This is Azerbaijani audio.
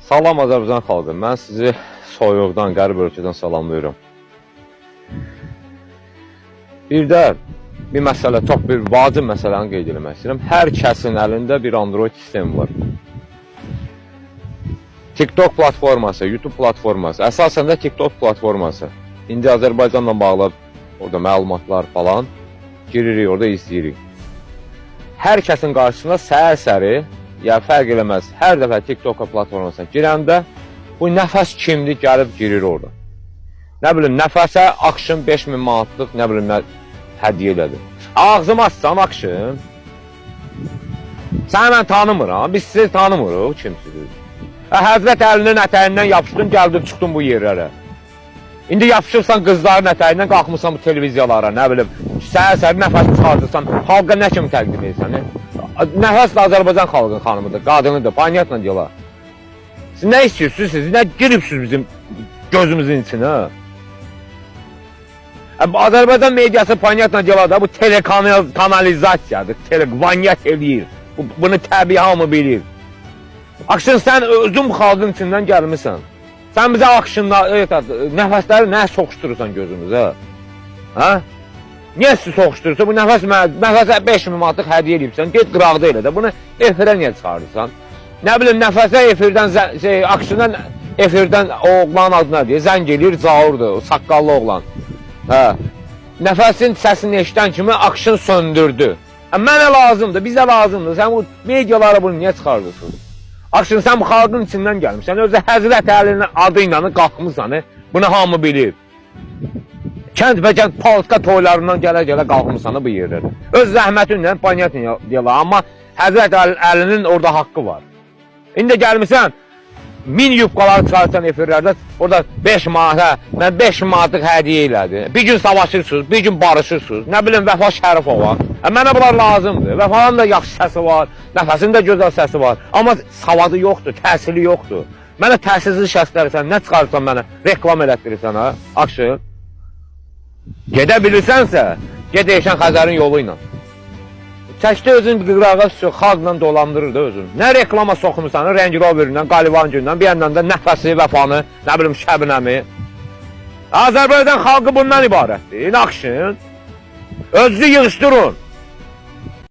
Salam Azərbaycan xalqı. Mən sizi soyuqdan, qərb ölkədən salamlayıram. Bir də bir məsələ, çox bir vacib məsələni qeyd eləmək istəyirəm. Hər kəsin əlində bir Android sistemi var. TikTok platforması, YouTube platforması, əsasən də TikTok platforması. İndi Azərbaycanla bağlı orada məlumatlar falan giririk, orada izləyirik. Hər kəsin qarşısına səhər-səhəri, ya fərq eləməz, hər dəfə TikTok platformasına girəndə bu nəfəs kimdir gəlib girir orada. Nə bilim, nəfəsə akşın 5000 manatlıq, nə bilim nə hədiyyə elədi. Ağzımı açsam akşın. Səni mən tanımıram, biz sizi tanımırıq kimsiniz. Həzrət Əlinin ətəyindən yapışdın, gəldin, çıxdın bu yerlərə. İndi yapışırsan qızların ətəyindən, qalxmısan bu televiziyalara, nə bilim, səhər-səhər nəfəs çıxardırsan, xalqa nə kimi təqdim edirsən? Nəfəs də Azərbaycan xalqının xanımıdır, qadınıdır, panyatla diyorlar. Siz nə istəyirsiniz, siz nə giribsiniz bizim gözümüzün içinə? Bu Azərbaycan mediası panyatla diyorlar da bu telekanalizasiyadır, televanyat eləyir. Bunu təbii hamı bilir. Akşın sən özün bu xalqın içindən gəlmisən. Sən bizə akşınla, evet, nəfəsləri nə soxuşdurursan gözümüzə? Hə? Niyə siz soxuşdurursan? Bu nəfəs nəfəsə 5000 manatlıq hədiyyə eləyibsən. Get qıraqda elə də. Bunu efirə niyə çıxardırsan? Nə bilim nəfəsə efirdən şey akşından efirdən o oğlanın adı nə deyir? Zəng eləyir, Zaurdur, o saqqallı oğlan. Hə. Nəfəsin səsini eşidən kimi akşın söndürdü. Hə, mənə lazımdır, bizə lazımdır. Sən bu medialara bunu niyə çıxardırsın? Akşın sən bu xalqın içindən gəlmisən. Özü Həzrət Əlinin adı ilə qalxmısan. Bunu hamı bilir. Kənd və kənd paltka toylarından gələ-gələ qalxmısan bu yerlərə. Öz zəhmətinlə, panyatla deyirlər, amma Həzrət Əlinin orada haqqı var. İndi gəlmisən, min yubkalar çıxartsan efirlərdə, orada 5 manata, mən 5 manatlıq hədiyyə elədi. Bir gün savaşırsınız, bir gün barışırsınız. Nə bilim Vəfa Şərifova. Mənə bunlar lazımdır. Vəfanın da yaxşı səsi var, nəfəsin də gözəl səsi var. Amma savadı yoxdur, təhsili yoxdur. Mənə təhsilsiz şəxsləri sən nə çıxarırsan mənə, reklam elətdirirsən ha, Akşın. Gedə bilirsənsə, get Eşən Xəzərin yolu ilə. Çəkdi özün qırağa xalqla dolandırır da özünü. Nə reklama soxmusan, Range Rover-lə, Qalivancı-ilə, bir yandan da nəfəsi, vəfanı, nə bilim Şəbnəmi. Azərbaycan xalqı bundan ibarətdir. Naxşın. Özünüzü yığışdırın.